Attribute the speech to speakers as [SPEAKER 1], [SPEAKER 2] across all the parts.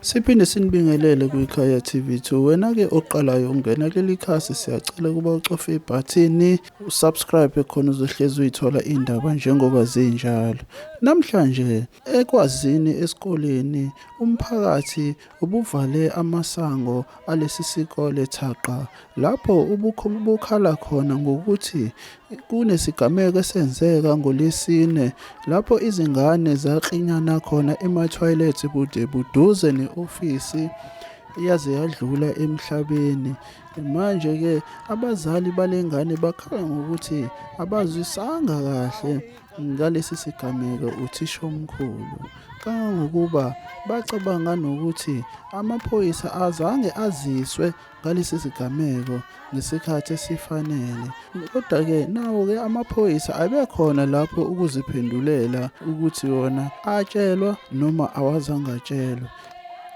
[SPEAKER 1] Siphinde sinibingelele kwiKhaya TV2. Wena-ke oqalayo ungena kuleli khasi, siyacela ukuba ucofe ibhathini usubscribe khona uzohlezi uyithola indaba njengoba zinjalo. Namhlanje eKwazini esikoleni umphakathi ubuvale amasango alesi sikole thaqa lapho ubukhala khona ngokuthi kunesigameko esenzeka ngoLwesine lapho izingane zaklinyana khona emathoyilethi bude buduze ne-ofisi yaze yadlula emhlabeni. Manje-ke abazali bale ngane bakhala ngokuthi abazwisanga kahle ngalesi sigameko uthishomkhulu, kangangokuba bacabanga nokuthi amaphoyisa azange aziswe ngalesi sigameko ngesikhathi esifanele. Kodwa-ke nawo-ke amaphoyisa abekhona lapho ukuziphendulela ukuthi wona atshelwa noma awazange atshelwe.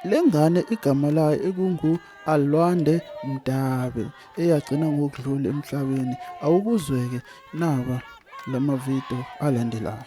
[SPEAKER 1] Le ngane igama layo ekungu-Alwande Mdabe eyagcina ngokudlula emhlabeni. Awukuzwe-ke naba lama video alandelayo.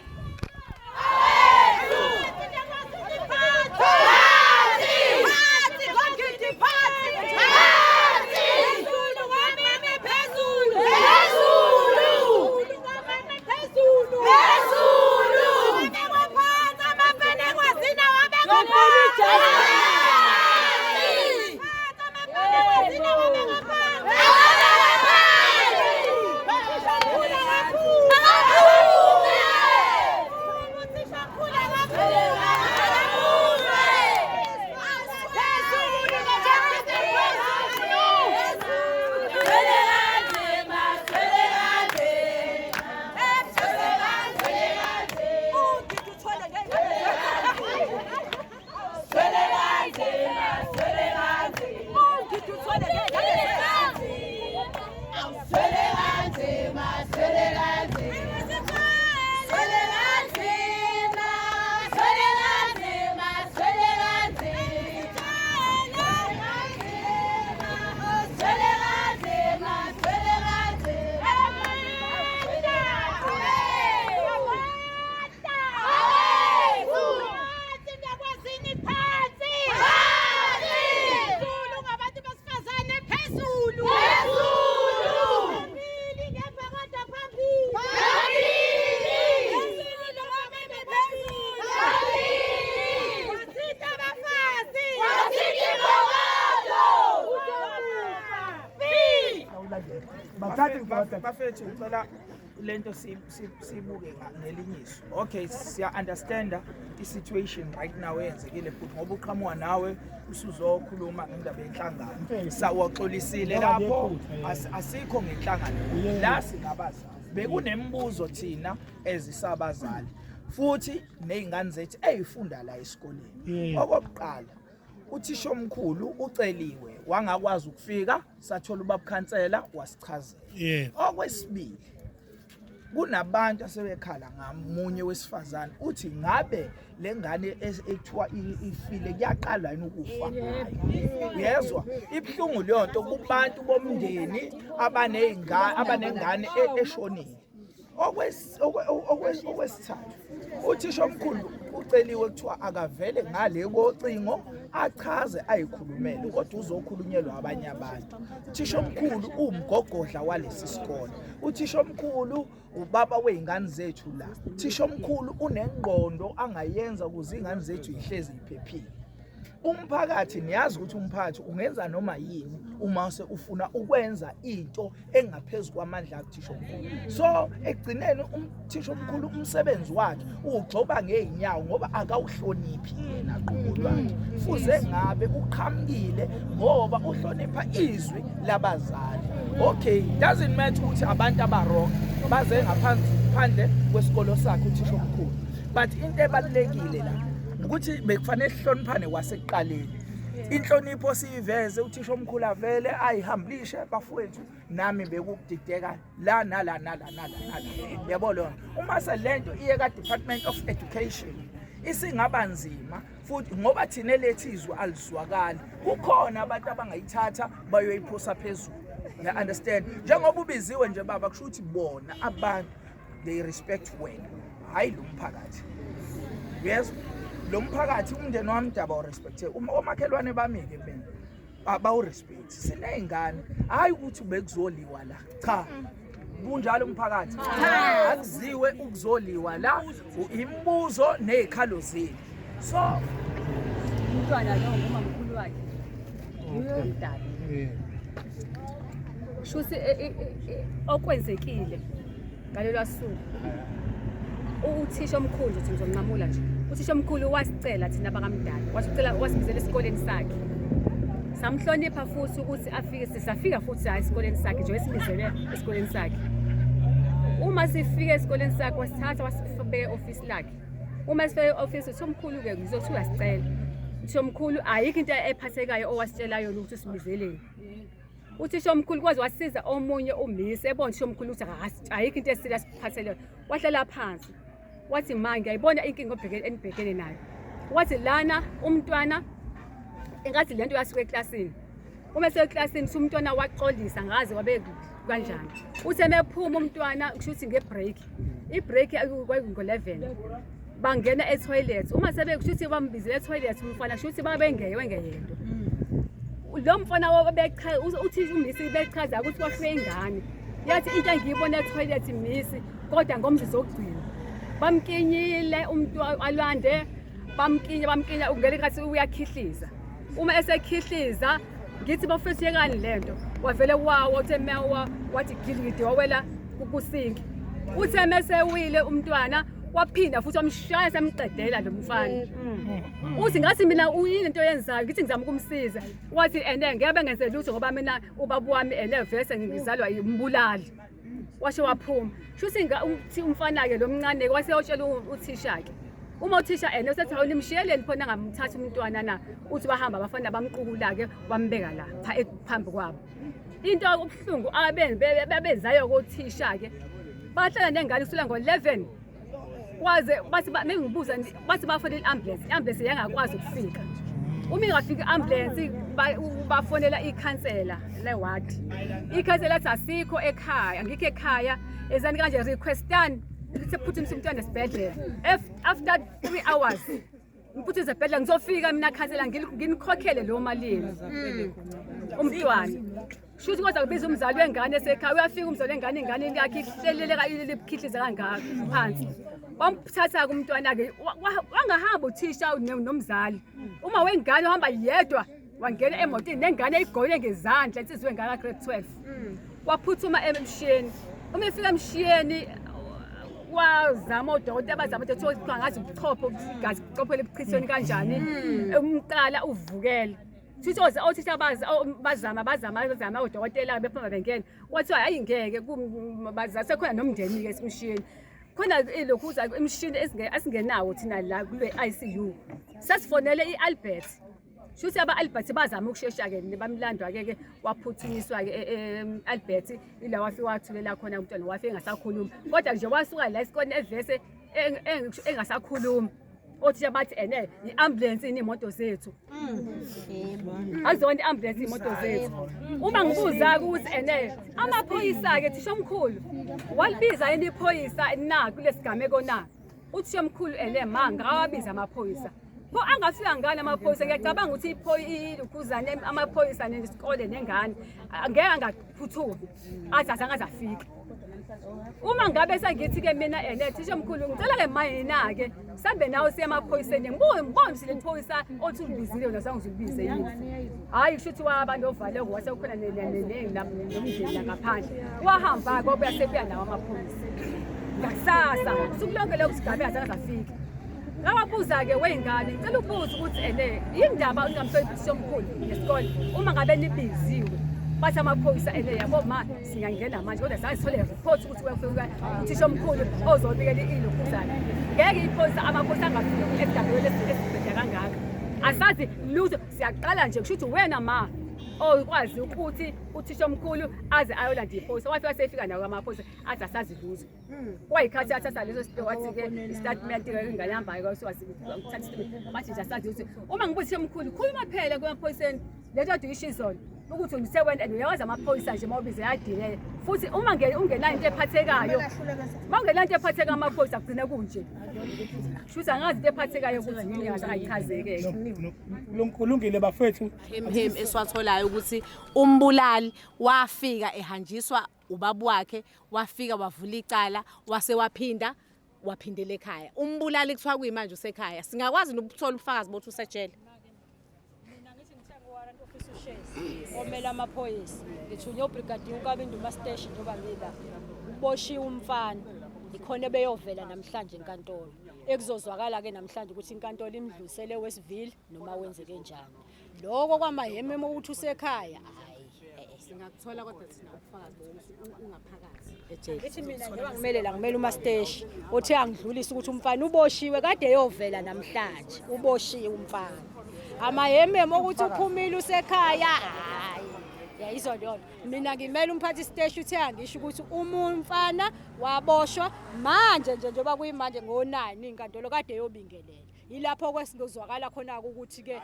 [SPEAKER 2] Bafethu, ngicela lento sibuke ngelinye iso. Okay, siya understanda i-situation right now eyenzekile futhi ngoba uqhamuka nawe usuzokhuluma ngendaba yenhlangano. Sawaxolisile lapho, asikho ngenhlangano la, singabazali. Bekunemibuzo thina ezisabazali futhi ney'ngane zethu ey'funda la esikoleni. Okokuqala, uthisha omkhulu uceliwe wangakwazi ukufika, sathola ubabukhansela wasichazela. Okwesibili, kunabantu asebekhala ngamunye wesifazane uthi ngabe le ngane ekuthiwa ifile kuyaqala yini ukufa ngayo. Uyezwa ibuhlungu leyo nto kubantu bomndeni abaney'ngane, abanengane eshonile. Okwesithathu, uthisha omkhulu uceliwe kuthiwa akavele ngale kocingo achaze ayikhulumele, kodwa uzokhulunyelwa abanye abantu. Uthisha omkhulu uwumgogodla walesi sikole, uthisha omkhulu ubaba wey'ngane zethu la, uthisha omkhulu unengqondo angayenza ukuze iy'ngane zethu yihlezi yiphephile. Umphakathi, niyazi ukuthi umphakathi ungenza noma yini uma ufuna ukwenza into engaphezu kwamandla akuthisha omkhulu. So ekugcineni umthisha omkhulu umsebenzi wakhe uwugxoba ngey'nyawo ngoba akawuhloniphi yena qobo lwakhe. Fuze ngabe uqhamukile ngoba uhlonipha izwi labazali. Okay, doesn't matter ukuthi abantu aba-wrong baze ngaphansi phandle kwesikolo sakhe uthisha omkhulu, but into ebalulekile la ukuthi bekufanele sihloniphane kwasekuqaleni. Inhlonipho siyiveze, uthisha omkhulu avele ayihambilishe. Bafowethu, nami bekukudideka la nala nala nala nala, yabo lona. Uma selento iye ka-Department of Education isingaba nzima futhi ngoba thina lethi izwi alizwakali, kukhona abantu abangayithatha bayoyiphosa phezulu. Ya understand, njengoba ubiziwe nje baba, kusho ukuthi bona abantu they respect wena, hayi lo mphakathi. Uyezwa? Lo mphakathi, umndeni wami daba urespecte omakhelwane bami-ke mina bawurespect. Siney'ngane, hhayi ukuthi bekuzoliwa la, cha. Kunjalo umphakathi, akuziwe ukuzoliwa la, imibuzo ney'khalo zenu. So
[SPEAKER 3] umntwana lo ngumamkhulu wakhe umdala, shuthi okwenzekile ngalelwa suku, uthisha omkhulu nje, ngizonqamula nje, uthisha omkhulu wasicela thina bakamdala, wasicela, wasibizela esikoleni sakhe, samhlonipha futhi ukuthi afike. Sisafika futhi hayi esikoleni sakhe nje, wesibizelwe esikoleni sakhe. Uma sifika esikoleni sakhe, wasithatha wasibeka e-ofisi lakhe. Uma sifika e-ofisi, uthisha omkhulu-ke, ngizothi uyasicela uthisha omkhulu, ayikho into ephathekayo owasitshela yona ukuthi usibizeleni. Uthisha omkhulu kwaze wasiza omunye umisi ebona uthisha omkhulu ukuthi ayikho into esile asiphathele yona. Wahlala phansi wathi, ma, ngiyayibona inkinga enibhekene nayo. Wathi lana umntwana engathi lento yasuka eklasini. Uma eseklasini umntwana waxolisa, ngaze wabe kanjani. Uthi emephuma umntwana, kusho ukuthi nge-break, i-break kwakungo-11, bangena e-toilet. Uma sebe, kusho ukuthi bambizele e-toilet umfana, kusho ukuthi babengeye wengeyedwa lo mfana. Uthi umisi bechaza ukuthi kwafika ingane yathi, into engiyibona e-toilet misi, kodwa ngomzuzu wokugcina bamkinyile umuntu alwande, bamkinya, bamkinya ungele ngathi uyakhihliza. Uma esekhihliza, ngithi bafethu, yekani lento, wavele wawa. Uthe mewa wathi giligidi, wawela kusinki. Uthe mesewile umntwana, waphinda futhi wamshaya, semqedela lo mfana. Uthi ngathi mina, uyini into oyenzayo? Ngithi ngizama ukumsiza. Wathi ene ngeke bengenze lutho ngoba mina ubaba wami ene vese ngizalwa umbulali. Washo waphuma. Shuthi uthi umfana-ke lo mncane wase yotshela uthisha-ke. Uma uthisha ene usethi, hawu, nimshiyeleni khona angamthathi umntwana na? Uthi bahamba abafana, bamqukula-ke, wambeka la phambi kwabo. Into ubuhlungu abenzayo kothisha-ke, bahlala nengane kusukela ngo-11 kwaze bathi mengibuza, bathi bafonela i-ambulance, i-ambulance yangakwazi ukufika. Uma ingafika i-ambulance, bafonela ikhansela lewadi. Ikhansela lathi, asikho ekhaya, ngikho ekhaya, ezani kanje, requestani ukuthi phuthumise umntwana esibhedlela. After 3 hours ngiphuthumise esibhedlela, ngizofika mina khansela, nginikhokhele leyo mali yenu. Umntwana shuthi kodwa kubiza umzali wengane esekhaya, uyafika umzali wengane, ingane yakhe ihlelele likhihlize kangaka phansi. Wamthatha-ke umntwana-ke, wangahamba uthisha nomzali, uma wengane uhamba yedwa, wangena emotini nengane eyigolile ngezandla, insizwa wengane ka-grade 12. Waphuthuma emshiyeni. Uma efika emshiyeni, wazama odokotela, bazama ukuthi kuthiwa ngazi ubuchopho, igazi buchophele ebuchithweni kanjani, umqala uvukele. Shuthi othisha bazama, bazama, bazama odokotela, bephuma bengena, kwathiwa hayi ngeke sekhona nomndeni-ke esimshiyeni khona ilokhuza imishini esingenawo thina la kule ICU. Sesifonele i-Albert, shuthi aba-Albert bazama ukushesha-ke, bamlandwa-ke ke, waphuthunyiswa-ke e-Albert, ila wafike wathulela khona umntwana, wafike engasakhulumi. Kodwa nje wasuka la esikoleni evese engasakhulumi. Othisha bathi ene i-ambulance iney'moto zethu, azona i-ambulance iy'moto zethu. Uma ngibuza-ke ukuthi ene amaphoyisa-ke, thisha omkhulu walibiza yini iphoyisa na kule sigameko na? Uthisha omkhulu ene ma ngakawabiza amaphoyisa. Pho angafika ngani amaphoyisa? Ngiyacabanga ukuthi ilukhuzane amaphoyisa nesikole nengane angeke angaphuthumi, athi azange afike. Uma ngabe sengithi-ke mina ene thisha omkhulu, ngicela-ke mayina-ke sambe nawe siye emaphoyiseni, ngibone ngibone ukuthi leli phoyisa othi ulibizile wena zange uzulibize yini. Hhayi, kusho ukuthi waba novaleko, wasekukhona nomndeni la ngaphandle. Wahamba-ke, wabuya sebuya nawo amaphoyisa ngakusasa. Usuku lonke lokhu sigabe azange afike. Ngawabuza-ke wey'ngane, ngicela ukubuza ukuthi ene yindaba ungamhloniphi uthisha omkhulu ngesikole uma ngabe nibiziwe? Bathi amaphoyisa ene, yabo ma, singangena manje, kodwa zange sithole report ukuthi kuyafika uthisha omkhulu ozobikela ilokhuzana. Ngeke iphoyisa, amaphoyisa angafiki esigabeni esibheda kangaka, asazi lutho, siyaqala nje. Kusho ukuthi wena ma okwazi ukuthi uthisha omkhulu aze ayolanda iphoyisa. Wafika sefika nawo amaphoyisa, athi asazi lutho. Kwayikhathi athatha leso sito, wathi-ke i-statement-ke ingane ihambayo, kwathiwa bathi nje asazi ukuthi. Uma ngibuza omkhulu, khuluma phela kumaphoyiseni lento kade uyisho izolo. Ukuthi ngisewena and uyawazi amaphoyisa nje mawubize ayadilele. Futhi uma ungenayo into ephathekayo, uma ungenayo into ephathekayo amaphoyisa kugcine kunje. Shuthi angazi into ephathekayo ukuthi yini ngaze ayichazeke.
[SPEAKER 4] Kulungile bafethu.
[SPEAKER 5] Hemhem esiwatholayo ukuthi umbulali wafika ehanjiswa ubaba wakhe wafika wavula icala wase waphinda waphindela ekhaya. Umbulali kuthiwa kuyimanje usekhaya. Singakwazi nokuthola ubufakazi bokuthi usejele.
[SPEAKER 6] Mina ngithi ngithenga uwarrant officer uShezi omele amaphoyisa. Ngithunywe uBrigadier uNkabinde uMasteshi njengoba ngila. Uboshiwe umfana. Ikhona ebeyovela namhlanje enkantolo. Ekuzozwakala ke namhlanje ukuthi inkantolo imdlulisele Westville noma wenzeke njani. Lokho kwamahememe ukuthi usekhaya hayi.
[SPEAKER 5] Singakuthola kodwa thina ubufakazi bokuthi ungaphakathi ejele.
[SPEAKER 6] Ithi mina njengoba ngimele la ngimele uMasteshi othe angidlulise ukuthi umfana uboshiwe kade eyovela namhlanje uboshiwe umfana. Amahememe ukuthi uphumile usekhaya hayi. Yayizwa leyo nto. Mina ngimele umphathi siteshi uthe angisho ukuthi umfana waboshwa manje nje njengoba kuyimanje ngo-9 inkantolo kade eyobingelela. Yilapho kwesingozwakala khona ukuthi ke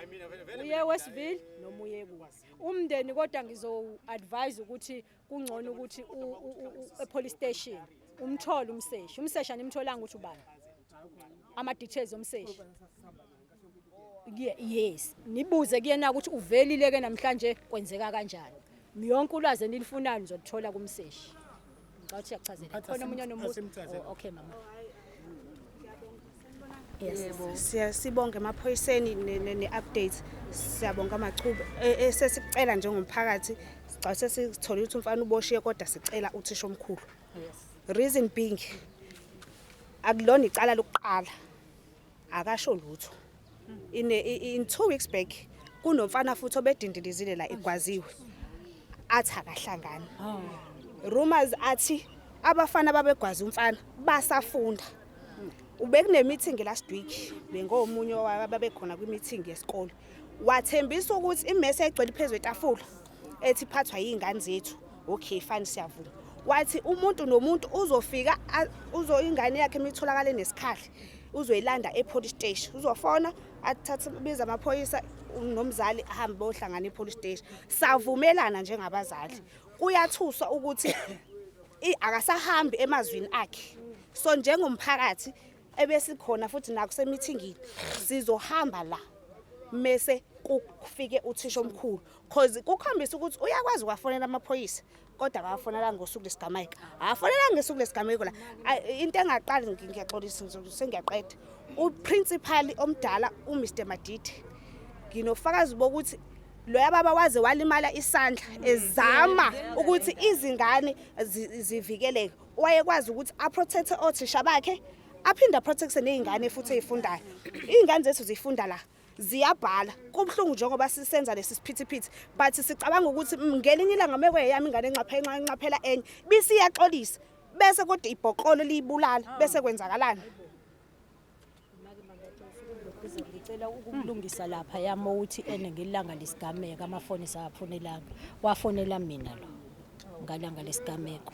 [SPEAKER 6] uye Westville noma uye kuphi. Umndeni kodwa ngizo-advise ukuthi kungcono ukuthi e-police station umthole umseshi. Umseshi animtholanga ukuthi ubani. Ama-details omseshi. Yes, nibuze kuyena ukuthi uvelile ke namhlanje kwenzeka kanjani. Yonke ulwazi enilifunayo nizolithola kumseshi. Ngicela ukuthi uyachazela. Khona omunye onombuzo. Oh, okay mama.
[SPEAKER 7] Yes. Siyasibonga emaphoyiseni ne-update. Siyabonga amachube. Sesicela njengomphakathi, sicela sesithola ukuthi umfana uboshiwe kodwa sicela uthisha omkhulu. Reason being akulona icala lokuqala. Akasho lutho. In 2 weeks back kunomfana futhi obedindilizile la egwaziwe. Athi akahlangani. Rumors athi abafana babegwaza umfana basafunda. Ubekune meeting last week bengomunye wababekhona kwi meeting yesikole. Wathembisa ukuthi imese egcwele phezulu etafula ethi phathwa izingane zethu. Okay fine siyavuma. Wathi umuntu nomuntu uzofika uzo ingane yakhe imitholakale nesikhali uzoyilanda epolice station. Uzofona athathe biza amaphoyisa nomzali ahambe bohlangana epolice station. Savumelana njengabazali. Kuyathuswa ukuthi akasahambi emazwini akhe. So njengomphakathi ebesikhona futhi nakho semithingini sizohamba la mese kufike uthisha omkhulu cause kukhombisa ukuthi uyakwazi ukwafonela amaphoyisa kodwa akawafonela ngosuku lesigameko. Afonela ngosuku lesigameko la. Into engaqali ngiyaxolisa sengiyaqeda. Uprincipal omdala uMr Madidi nginofakazi bokuthi loya baba waze walimala isandla ezama ukuthi izingane zivikeleke. Wayekwazi ukuthi aprotect othisha bakhe aphinde aprotect nezingane futhi ezifundayo. Izingane zethu zifunda la ziyabhala. Kubuhlungu njengoba sisenza lesi siphithiphithi but sicabanga ukuthi ngelinye ilanga mekweyami ingane enxaphela enye bisiyaxolisa bese kodwa ibhokolo liyibulala bese kwenzakalani.
[SPEAKER 6] Ngicela ukulungisa lapha yami ukuthi ene ngelanga lesigameko amafoni sawafonelanga. Wafonela mina lo ngalanga lesigameko.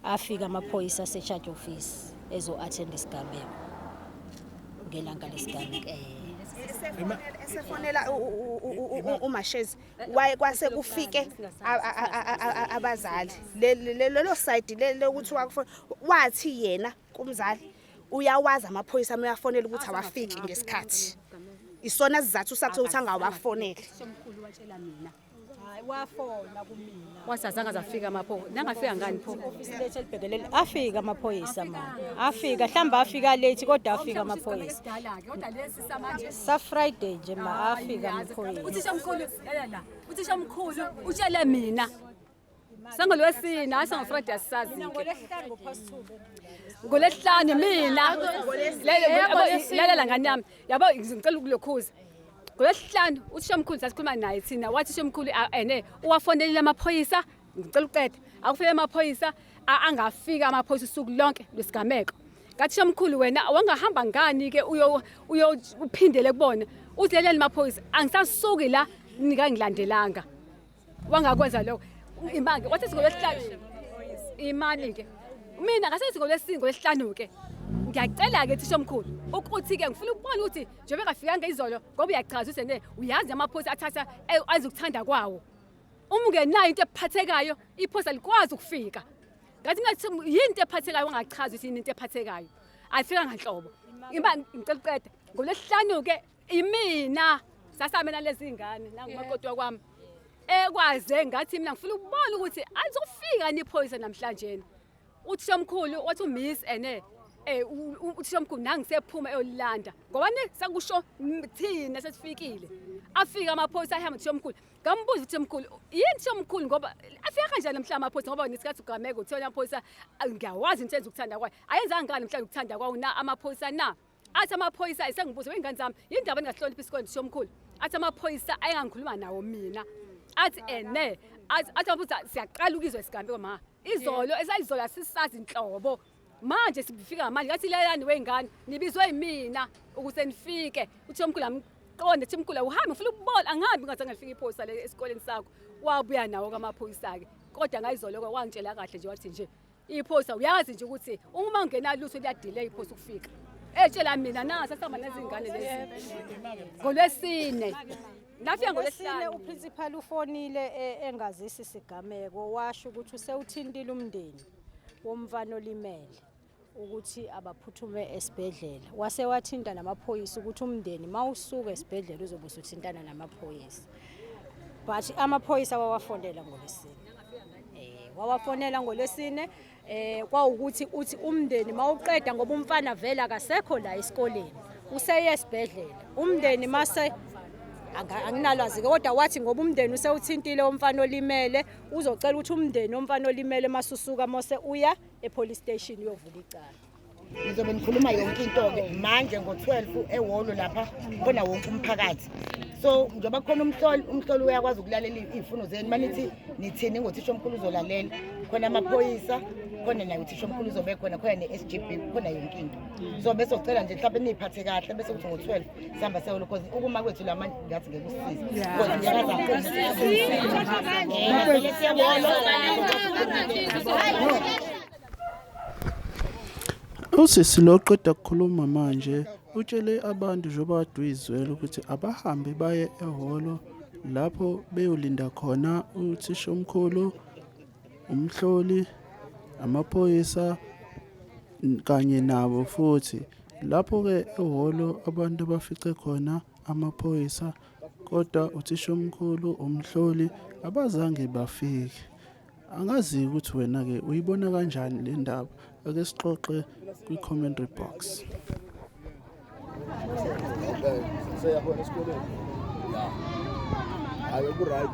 [SPEAKER 6] Afika amaphoyisa ase-charge office ezo-attend isigameko ngelanga lesigameko.
[SPEAKER 7] Esefonela uMashezi waye kwase kufike abazali lelo side lokuthi wakufona wathi yena kumzali uyawazi amaphoyisa uyafonela ukuthi awafiki ngesikhathi. Isona sizathu sakhe ukuthi angawafoneli.
[SPEAKER 3] Omkhulu watshela mina.
[SPEAKER 6] Hayi wafona kumina.
[SPEAKER 3] Wathi azange afika amapho. Nangafika ngani pho?
[SPEAKER 6] Ofisi lethu elibhekelele afika amaphoyisa mama. Afika mhlamba afika late kodwa afika amaphoyisa.
[SPEAKER 3] Kodwa lesi samanje
[SPEAKER 6] Sa Friday nje ma afika amaphoyisa.
[SPEAKER 3] Uthisha omkhulu la. Uthisha omkhulu utshele mina. Sangolwesine hayi sango-Friday asisazi ke.
[SPEAKER 6] Ngolwesihlanu ngo-past 2.
[SPEAKER 3] Ngolwesihlanu mina. Lalela ngani yami. Yabo ngicela ukulokhuza. Ngolwesihlanu uthisha omkhulu sasikhuluma naye thina wathi uthisha omkhulu ene uwafonelile amaphoyisa ngicela uqede. Akufike amaphoyisa angafika amaphoyisa usuku lonke lwesigameko. Ngathi omkhulu wena wangahamba ngani ke uyo uphindele kubona. Uthi leleni maphoyisa angisasuki la nikangilandelanga. Wangakwenza lokho. Imali wathi singolwesihlanu. Imali ke. Mina ngase singolwesine ngolwesihlanu ke. Ngiyacela ke thisha omkhulu ukuthi ke ngifuna ukubona ukuthi njengoba engafikanga izolo ngoba uyachaza ukuthi ne uyazi amaphoyisa athatha azi ukuthanda kwawo. Uma ungenayo into ephathekayo iphosa likwazi ukufika. Ngathi mina yini into ephathekayo ungachazi ukuthi yini into ephathekayo. Ayifika nganhlobo. Imba ngicela uqeda. Ngolwesihlanu ke imina sasame nalezi ngane nangumakoti wakwami. Ekwaze ngathi mina ngifuna ukubona ukuthi alizofika niphoyisa namhlanje. Uthisha omkhulu wathi umiss ene uthisha omkhulu nangisephuma eyolanda ngoba ne sakusho thina sesifikile. Afika amaphoyisa ahamba uthisha omkhulu. Ngambuza uthisha omkhulu yini uthisha omkhulu ngoba afika kanjani namhlanje amaphoyisa ngoba nesikhathi ugameko uthiwa amaphoyisa ngiyawazi into enza ukuthanda kwayo. Ayenzanga ngani namhlanje ukuthanda kwawo na amaphoyisa na? Athi amaphoyisa esengibuza wengane zami yindaba ningahloniphi isikole uthisha omkhulu. Athi amaphoyisa ayengangikhuluma nawo mina. Athi ene athi amaphoyisa siyaqala ukuzwa isigameko ma. Izolo esayizolo asisazi inhlobo. Manje sifika manje ngathi lelani wengane nibizwe yimina ukuze nifike. Uthisha omkhulu amqonde uthisha omkhulu uhambe ngifuna ukubona angihambi ngathi angifika iphoyisa le esikoleni sakho. Wabuya nawo kamaphoyisa ke. Kodwa ngayizolo ke wangitshela kahle nje wathi nje iphoyisa uyazi nje ukuthi uma ungena lutho liyadelay iphoyisa ukufika. Etshela mina na sasihamba nezingane lezi. Ngolwesine. Nafika ngolwesihlanu.
[SPEAKER 6] Uprincipal ufonile engazisi sigameko washo ukuthi usewuthintile umndeni womfana olimele ukuthi abaphuthume esibhedlela. Wase wathinta namaphoyisa ukuthi umndeni mawusuka esibhedlela uzobe usuthintana namaphoyisa. But amaphoyisa wawafonela ngolwesine. Wawafonela ngolwesine kwawukuthi uthi umndeni mawuqeda ngoba umfana vele akasekho la esikoleni useye esibhedlela. Umndeni mase anginalwazi ke kodwa wathi ngoba umndeni usewuthintile umfana olimele uzocela ukuthi umndeni omfana olimele masusuka mose uya epolice station uyovula icala.
[SPEAKER 8] Ngizobe nikhuluma yonke into ke manje ngo-12 ehholo lapha khona wonke umphakathi. So njengoba khona umhloli uyakwazi ukulalela iy'mfuno zenu manithi nithini ngothisha omkhulu uzolalela. Khona amaphoyisa, khona naye uthisha omkhulu uzobe khona, khona ne-SGB, khona yonke into. So bese ucela nje mhlawumbe niyiphathe kahle bese kuthi ngo-12 sihamba seyolo because ukuma kwethu la manje ngathi ngeke usisize. Because
[SPEAKER 1] Usisi lo oqeda kukhuluma manje utshele abantu njengoba kade uyizwela ukuthi abahambe baye ehholo lapho beyolinda khona uthisha omkhulu, umhloli, amaphoyisa kanye nabo futhi. Lapho-ke ehholo abantu abafice khona amaphoyisa kodwa uthisha omkhulu, umhloli abazange bafike. Angazi ukuthi wena-ke uyibona kanjani le ndaba. Ake sixoxe kwi-commentary box.
[SPEAKER 9] Okay, seyakhona esikoleni. Yeah. Hayi ku right.